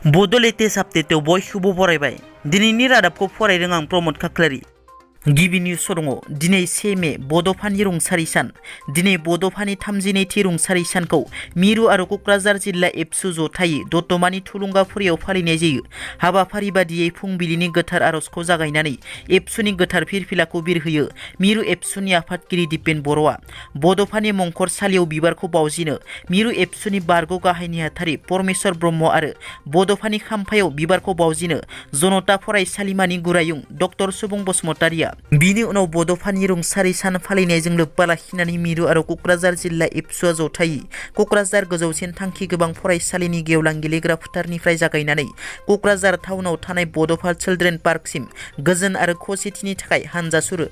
बड' लेटेस्ट आपडेटआव बयखौबो बरायबाय। दिनैनि रादाबखौ फरायदों आं प्रमद खाख्लारि। गिबि निउस दङ दिनै 1 मे बड'फानि रुंसारि सान। दिनै बड'फानि 32थि रुंसारि सानखौ मिरु आरो क'क्राझार जिल्ला एबसु जथायै दतमानि थुलुंगाफुरियाव फालिनाय जायो। हाबाफारि बादियै फुंबिलिनि गोथार आर'जखौ जागायनानै एबसुनि गोथार फिरफिलाखौ बिरहोयो मिरु एबसुनि आफादगिरि दिपेन बर'आ। बड'फानि मंखरसालियाव बिबारखौ बावजिनो मिरु एबसुनि बारग' गाहाय नेहाथारि परमेश्वर ब्रह्म आरो बड'फानि खाम्फायाव बिबारखौ बावजिनो जनता फरायसालिमानि गुरायुं डक्टर सुबुं बसुमतारिया। बिनि उनाव बड'फानि रुंसारि सान फालिनायजों लोब्बा लाखिनानै मिरु आरो क'क्राझार जिल्ला एबसुआ जथायै क'क्राझार गोजौसिन थांखि गोबां फरायसालिनि गेवलां गेलेग्रा फोथारनिफ्राय जागायनानै क'क्राझार टाउनाव थानाय बड'फा चिल्ड्रेन पार्कसिम गोजोन आरो खौसेथिनि थाखाय हानजा सुरो।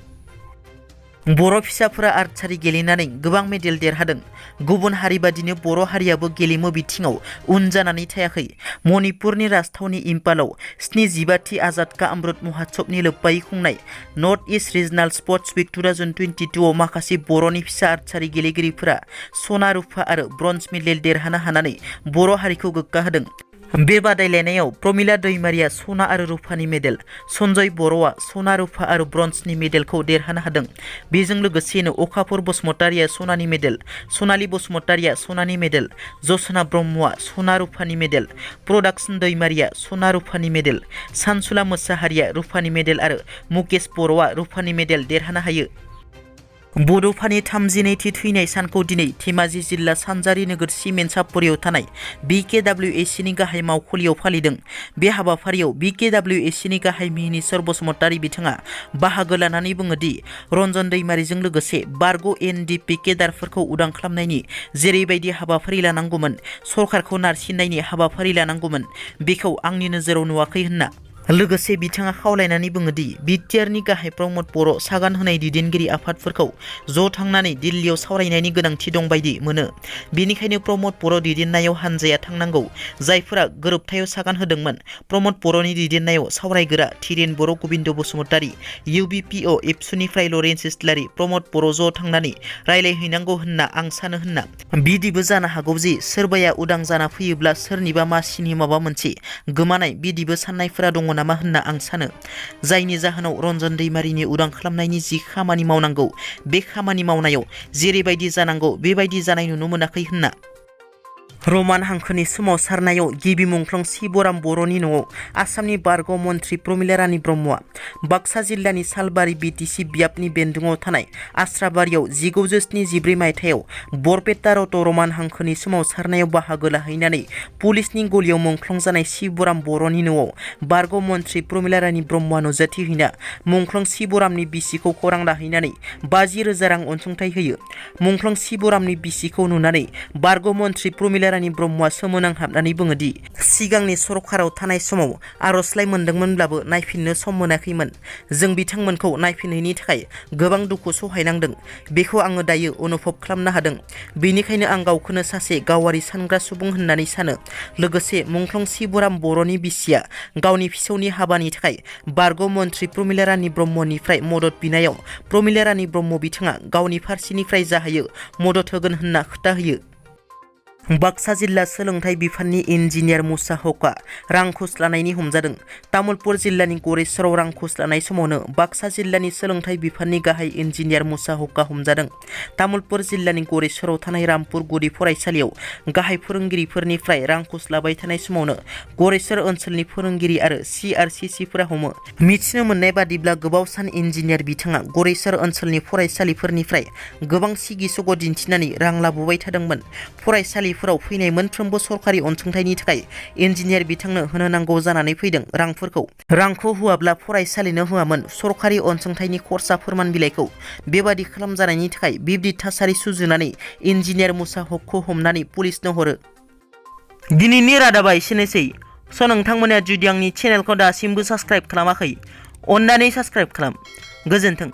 बर' फिसाफोरा आर्चारि गेलेनानै गोबां मेडेल देरहादों। गुबुन हारि बादिनो बर' हारियाबो गेलेमु बिथिङाव उन जानानै थायाखै। मणिपुरनि राजथावनि इम्फालाव 75थि आजाद का अमृत महोत्सवनि लोब्बायै खुंनाय north east regional sports week 2022आव माखासे बर'नि फिसा आर्चारि गेलेगिरिफोरा सना रुफा आरो ब्रन्ज मेडेल देरहानो हानानै बर' हारिखौ गोग्गा होदों। बे बादायलायनायाव प्रमिला दैमारिया सना आरो रुफानि मेडेल, सन्जय बर'आ सना रुफा आरो ब्रन्जनि मेडेलखौ देरहानो हादों। बेजों लोगोसेनो अखाफोर बसुमतारिया सनानि मेडेल, सनालि बसुमतारिया सनानि मेडेल, जसना ब्रह्मआ सना रुफानि मेडेल, प्रडाक्सन दैमारिया सना रुफानि मेडेल, सानसुला मोसाहारिया रुफानि मेडेल आरो मुकेश बर'आ रुफानि मेडेल देरहानो हायो। बड'फानि 32थि थैनाय सानखौ दिनै धेमाजि जिल्ला सानजारि नोगोर सिमेन्ट सापरियाव थानाय BKWACनि गाहाय मावखुलियाव फालिदों। बे हाबाफारियाव BKWACनि गाहाय मिहिनीश्वर बसुमतारि बिथाङा बाहागो लानानै बुङोदि रन्जन दैमारिजों लोगोसे बारग' NDP केडारफोरखौ उदां खालामनायनि जेरैबायदि हाबाफारि लानांगौमोन, सरकारखौ नारसिननायनि हाबाफारि लानांगौमोन, बेखौ आंनि नोजोराव नुवाखै होनना लोगोसे बिथाङा खावलायनानै बुङोदि बिटिआरनि गाहाय प्रमद बर' सागान होनाय दैदेनगिरि आफादफोरखौ ज' थांनानै दिल्लीयाव सावरायनायनि गोनांथि दं बायदि मोनो। बेनिखायनो प्रमद बर' दैदेननायाव हानजाया थांनांगौ। जायफोरा गोरोबथायाव सागान होदोंमोन प्रमद बर'नि दैदेननायाव सावरायग्रा धीरेन बर', गोबिन्द बसुमतारि, UBPO एबसुनिफ्राय लरेन्स इस्लारि, प्रमद बर' ज' थांनानै रायलायहैनांगौ होनना आं सानो होनना। बिदिबो जानो हागौ जे सोरबाया उदां जाना फैयोब्ला सोरनिबा मासिनि माबा मोनसे गोमानाय बिदिबो साननायफोरा दङ नामा होनना आं सानो। जायनि जाहोनाव रन्जन दैमारिनि उदां खालामनायनि जि खामानि मावनांगौ बे खामानि मावनायाव जेरैबायदि जानांगौ बेबायदि जानाय नुनो मोनाखै होनना। रमान हांखोनि सोमावसारनायाव गिबि मुंख्लं शिबराम बर'नि न'आव आसामनि बारग' मन्थ्रि प्रमिला रानी ब्रह्मआ बाक्सा जिल्लानि सालबारि BTC बियाबनि बेन्दोङाव थानाय आस्राबारियाव 1974 मायथाइयाव बरपेटा रथ' रमान हांखोनि सोमावसारनायाव बाहागो लाहैनानै पुलिसनि गलियाव मुंख्लं जानाय शिबराम बर'नि न'आव बारग' मन्थ्रि प्रमिला रानी ब्रह्मआ नुजाथिहैना मुंख्लं शिबरामनि बिसिखौ खौरां लाहैनानै 50,000 रां अनसुंथाइ होयो। मुंख्लं शिबरामनि बिसिखौ नुनानै बारग' मन्थ्रि प्रमिला रानी ब्रह्मआ सोमोनांहाबनानै बुङोदि सिगांनि सरकाराव थानाय समाव आर'जलाइ मोनदोंमोनब्लाबो नायफिननो सम मोनाखैमोन। जों बिथांमोनखौ नायफिनहैनि थाखाय गोबां दुखु सहायनांदों। बेखौ आङो दायो अनुभब खालामनो हादों। बेनिखायनो आं गावखौनो सासे गावारि सानग्रा सुबुं होननानै सानो। लोगोसे मुंख्लं शिबराम बर'नि बिसिया गावनि फिसौनि हाबानि थाखाय बारग' मन्थ्रि प्रमिला रानी ब्रह्मनिफ्राय मदद बिनायाव प्रमिला रानी ब्रह्म बिथाङा गावनि फारसेनिफ्राय जा हायो मदद होगोन होनना खोथा होयो। बाक्सा जिल्ला सोलोंथाइ बिफाननि इन्जिनियार मुसा हकआ रां घुस लानायनि हमजादों। तामुलपुर जिल्लानि गरेस्वराव रां घुस लानाय समावनो बाक्सा जिल्लानि सोलोंथाइ बिफाननि गाहाय इन्जिनियार मुसा हकआ हमजादों। तामुलपुर जिल्लानि गरेस्वराव थानाय रामपुर गुदि फरायसालियाव गाहाय फोरोंगिरिफोरनिफ्राय रां घुस लाबाय थानाय समावनो गरेस्वर ओनसोलनि फोरोंगिरि आरो CRCCफोरा हमो। मिथिनो मोननाय बादिब्ला गोबाव सान इन्जिनियार बिथाङा गरेस्वर ओनसोलनि फरायसालिफोरनिफ्राय गोबां सिगि सग' दिन्थिनानै रां लाबोबाय थादोंमोन। फरायसालिफोराव फैनाय मोनफ्रोमबो सरकारि अनसुंथाइनि थाखाय इन्जिनियार बिथांनो होनो नांगौ जानानै फैदों। रांखौ होआब्ला फरायसालिनो होआमोन सरकारि अनसुंथाइनि खरसा फोरमान बिलाइखौ। बेबादि खालामजानायनि थाखाय बिब्दि थासारि सुजुनानै इन्जिनियार मुसा हकखौ हमनानै पुलिसनो हरो। दिनैनि रादाबा एसेनोसै। नोंथांमोना जुदि आंनि चेनेलखौ दासिमबो साबस्क्राइब खालामाखै अन्नानै साबस्क्राइब खालाम। गोजोन्थों।